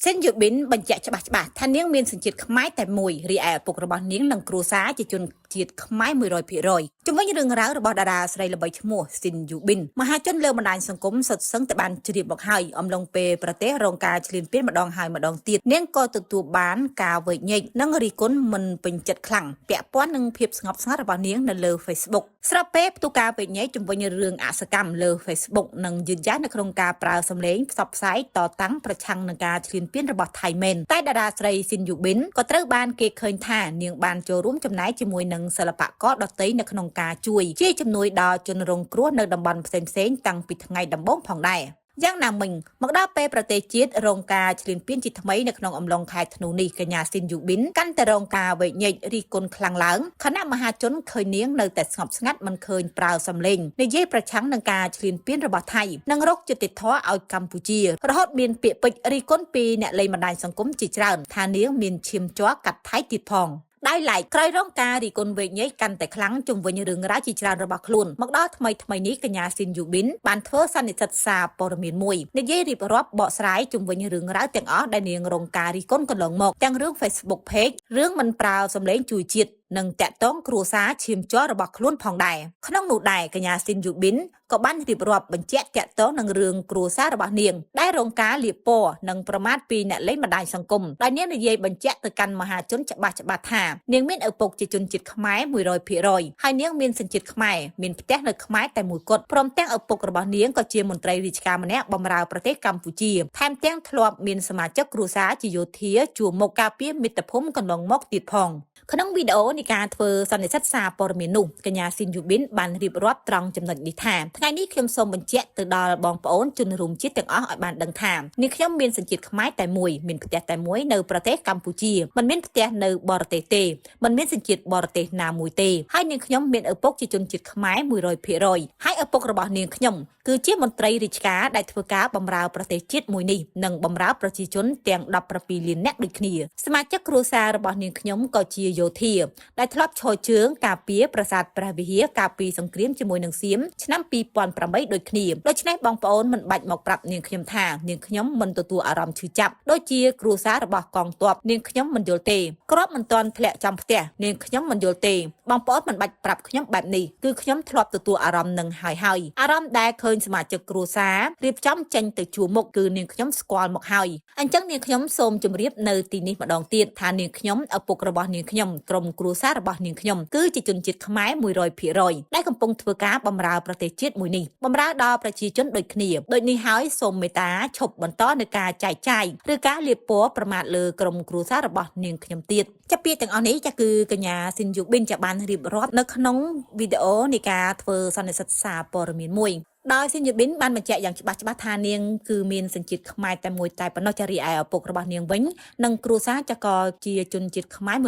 សិនយូប៊ីនបញ្ជាក់ច្បាស់ច្បាស់ថានាងមានសញ្ជាតិខ្មែរតែមួយរីឯឪពុករបស់នាងនិងគ្រួសារជាជនជាតិខ្មែរ100%ជំវិញរឿងរ៉ាវរបស់តារាស្រីល្បីឈ្មោះស៊ីនយូប៊ីនមហាជនលើបណ្ដាញសង្គមសុទ្ធសឹងតែបានជ្រាបមកហើយអំឡុងពេលប្រទេសរងការឈ្លានពានម្ដងហើយម្ដងទៀតនាងក៏ទទួលបានការវែកញែកនិងរិះគន់មិនពេញចិត្តខ្លាំងពាក់ព័ន្ធនឹងភាពស្ងប់ស្ងាត់របស់នាងនៅលើ Facebook ស្របពេលផ្ទុះការវែកញែកជំវិញរឿងអសកម្មលើ Facebook និងយឺតយ៉ាវនៅក្នុងការប្រើសម្លេងផ្សព្វផ្សាយតតាំងប្រឆាំងនឹងការឈ្លានពានរបស់ថៃមែនតែតារាស្រីស៊ីនយូប៊ីនក៏ត្រូវបានគេឃើញថានាងបានចូលរួមចំណែកជាមួយនឹងសិល្បករដទៃនៅក្នុងការជួយជាជំនួយដល់ជនរងគ្រោះនៅតំបន់ផ្សេងៗតាំងពីថ្ងៃដំបូងផងដែរយ៉ាងណាមិញមកដល់ពេលប្រទេសជាតិរងការឈ្លានពានជាថ្មីនៅក្នុងអំឡុងខែធ្នូនេះកញ្ញាស៊ីនយូប៊ីនកាន់តែរងការវែកញែករិះគន់ខ្លាំងឡើងខណៈមហាជនឃើញនាងនៅតែស្ងប់ស្ងាត់មិនឃើញប្រើសម្លេងនិយាយប្រឆាំងនឹងការឈ្លានពានរបស់ថៃនិងរកយុត្តិធម៌ឲ្យកម្ពុជារហូតមានពាក្យពេចន៍រិះគន់ពីអ្នកលេងបណ្ដាញសង្គមជាច្រើនថានាងមានឈាមជ័រកាត់ថៃទៀតផងដោយឡែកក្រោយរងការរិះគន់វែកញែកកាន់តែខ្លាំងជុំវិញរឿងរ៉ាវជាច្រើនរបស់ខ្លួនមកដល់ថ្មីថ្មីនេះកញ្ញាស៊ីនយូប៊ីនបានធ្វើសន្និសីទសារព័ត៌មានមួយនិយាយរៀបរាប់បកស្រាយជុំវិញរឿងរ៉ាវទាំងអស់ដែលនាងរងការរិះគន់កន្លងមកទាំងរឿង Facebook Page រឿងមិនប្រើសម្លេងជួយជាតិនិងតាក់ទងគ្រួសារឈាមជ័ររបស់ខ្លួនផងដែរក្នុងនោះដែរកញ្ញាស៊ីនយូប៊ីនក៏បានរៀបរាប់បញ្ជាក់តាក់ទងនឹងរឿងគ្រួសាររបស់នាងដែលរងការលាបពណ៌និងប្រមាថពីអ្នកលេងបណ្ដាញសង្គមដោយនាងនិយាយបញ្ជាក់ទៅកាន់មហាជនច្បាស់ច្បាស់ថានាងមានឪពុកជាជនជាតិខ្មែរ100%ហើយនាងមានសញ្ជាតិខ្មែរមានផ្ទះនៅខ្មែរតែមួយគត់ព្រមទាំងឪពុករបស់នាងក៏ជាមន្ត្រីរាជការម្នាក់បម្រើប្រទេសកម្ពុជាថែមទាំងធ្លាប់មានសមាជិកគ្រួសារជាយោធាជួរមុខការពារមាតុភូមិកន្លងមកទៀតផងក្នុងវីដេអូនៃការធ្វើសន្និសីទសារព័ត៌មាននោះកញ្ញាស៊ីនយូប៊ីនបានរៀបរាប់ត្រង់ចំណុចនេះថាថ្ងៃនេះខ្ញុំសូមបញ្ជាក់ទៅដល់បងប្អូនជនរួមជាតិទាំងអស់ឲ្យបានដឹងថានេះខ្ញុំមានសញ្ជាតិខ្មែរតែមួយមានផ្ទះតែមួយនៅប្រទេសកម្ពុជាមិនមានផ្ទះនៅបរទេសទេមិនមានសញ្ជាតិបរទេសណាមួយទេហើយនាងខ្ញុំមានឪពុកជាជនជាតិខ្មែរ100%ហើយឪពុករបស់នាងខ្ញុំគឺជាមន្ត្រីរាជការដែលធ្វើការបម្រើប្រទេសជាតិមួយនេះនិងបម្រើប្រជាជនទាំង17លាននាក់ដូចគ្នាសមាជិកគ្រួសាររបស់នាងខ្ញុំក៏ជាយោធាដែលធ្លាប់ឈរជើងការពារប្រាសាទព្រះវិហារកាលពីសង្គ្រាមជាមួយនឹងសៀមឆ្នាំ2008ដូចគ្នាដូច្នេះបងប្អូនមិនបាច់មកប្រាប់នាងខ្ញុំថានាងខ្ញុំមិនទទួលអារម្មណ៍ឈឺចាប់ដូចជាគ្រួសាររបស់កងទ័ពនាងខ្ញុំមិនយល់ទេគ្រាប់មិនទាន់ធ្លាក់ចំផ្ទះនាងខ្ញុំមិនយល់ទេបងប្អូនមិនបាច់ប្រាប់ខ្ញុំបែបនេះគឺខ្ញុំធ្លាប់ទទួលអារម្មណ៍នឹងហើយហើយអារម្មណ៍ដែលឃើញសមាជិកគ្រួសាររៀបចំចេញទៅជួរមុខគឺនាងខ្ញុំស្គាល់មកហើយអញ្ចឹងនាងខ្ញុំសូមជម្រាបនៅទីនេះម្ដងទៀតថានាងខ្ញុំឪពុករបស់នាងខ្ញុំក្រុមគ្រួសាររបស់នាងខ្ញុំគឺជាជនជាតិខ្មែរ100%ដែលកំពុងធ្វើការបម្រើប្រទេសជាតិមួយនេះបម្រើដល់ប្រជាជនដូចគ្នាដូចនេះហើយសូមមេត្តាឈប់បន្តនៅការចែកចាយឬការលាបពណ៌ប្រមាថលើក្រុមគ្រួសាររបស់នាងខ្ញុំទៀតចាប់ពាក្យទាំងអស់នេះចាគឺកញ្ញាស៊ីនយូប៊ីនចាបានរៀបរាប់នៅក្នុងវីដេអូនៃការធ្វើសន្និសីទសារព័ត៌មានមួយដោយស៊ីនយូប៊ីនបានបញ្ជាក់យ៉ាងច្បាស់ច្បាស់ថានាងគឺមានសញ្ជាតិខ្មែរតែមួយតែប៉ុណ្ណោះចារីឯឪពុករបស់នាងវិញនិងគ្រួសារចាក៏ជាជនជាតិខ្មែរ100%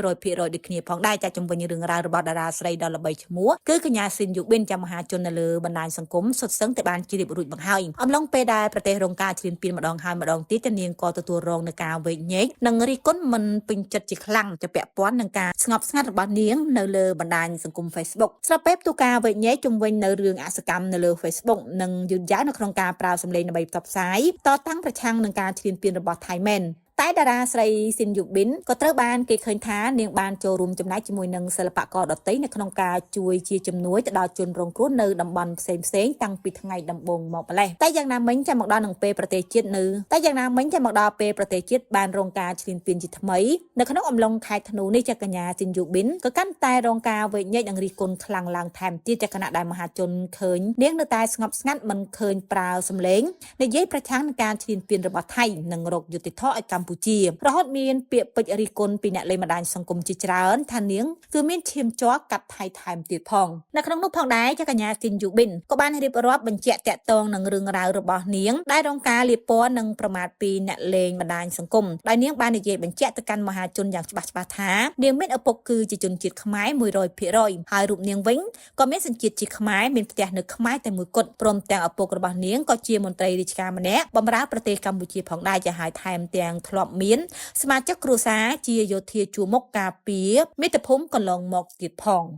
ដូចគ្នាផងដែរចាជំវិញរឿងរ៉ាវរបស់តារាស្រីដ៏ល្បីឈ្មោះគឺកញ្ញាស៊ីនយូប៊ីនចាមហាជននៅលើបណ្ដាញសង្គមសុទ្ធសឹងតែបានជ្រាបរួចមកហើយអំឡុងពេលដែលប្រទេសរងការឈ្លានពានម្ដងហើយម្ដងទៀតនាងក៏ទទួលរងនឹងការវែកញែកនិងរិះគន់មិនពេញចិត្តជាខ្លាំងจะពាក់ព័ន្ធនឹងការស្ងប់ស្ងាត់របស់នាងនៅលើបណ្ដាញសង្គម Facebook ស្របពេលផ្ទុះការវែកញែកជំវិញនៅរឿងអសកម្មនៅលើ Facebook និងយឺតយ៉ាវនៅក្នុងការប្រើសម្លេងដើម្បីផ្សព្វផ្សាយតតាំងប្រឆាំងនឹងការឈ្លានពានរបស់ថៃមែនតែតារាស្រីស៊ីនយូប៊ីនក៏ត្រូវបានគេឃើញថានាងបានចូលរួមចំណែកជាមួយនឹងសិល្បករដទៃនៅក្នុងការជួយជាជំនួយទៅដល់ជនរងគ្រោះនៅតំបន់ផ្សេងផ្សេងតាំងពីថ្ងៃដំបូងមកម្លេះតែយ៉ាងណាមិញចាំមកដល់នឹងពេលប្រទេសជាតិនៅតែយ៉ាងណាមិញចាំមកដល់ពេលប្រទេសជាតិបានរងការឈ្លានពានជាថ្មីនៅក្នុងអំឡុងខែធ្នូនេះចាកញ្ញាស៊ីនយូប៊ីនក៏កាន់តែរងការវែកញែកនិងរិះគន់ខ្លាំងឡើងថែមទៀតចាខណៈដែលមហាជនឃើញនាងនៅតែស្ងប់ស្ងាត់មិនឃើញប្រើសម្លេងនិយាយប្រឆាំងនឹងការឈ្លានពានរបស់ថៃនិងរកយុត្តិធម៌ឲ្យកម្ពុជារហូតមានពាក្យពេចន៍រិះគន់ពីអ្នកលេងបណ្ដាញសង្គមជាច្រើនថានាងគឺមានឈាមជ័រកាត់ថៃថែមទៀតផងនៅក្នុងនោះផងដែរចាកញ្ញាស៊ីនយូប៊ីនក៏បានរៀបរាប់បញ្ជាក់តាក់ទងនឹងរឿងរ៉ាវរបស់នាងដែលរងការលាបពណ៌និងប្រមាថពីអ្នកលេងបណ្ដាញសង្គមដោយនាងបាននិយាយបញ្ជាក់ទៅកាន់មហាជនយ៉ាងច្បាស់ច្បាស់ថានាងមានឪពុកគឺជាជនជាតិខ្មែរ100%ហើយរូបនាងវិញក៏មានសញ្ជាតិជាខ្មែរមានផ្ទះនៅខ្មែរតែមួយគត់ព្រមទាំងឪពុករបស់នាងក៏ជាមន្ត្រីរាជការម្នាក់បម្រើប្រទេសកម្ពុជាផងដែរចាហើយថែមទាំងធ្លាប់មានសមាជិកគ្រួសារជាយោធាជួរមុខការពារមាតុភូមិកន្លងមកទៀតផង។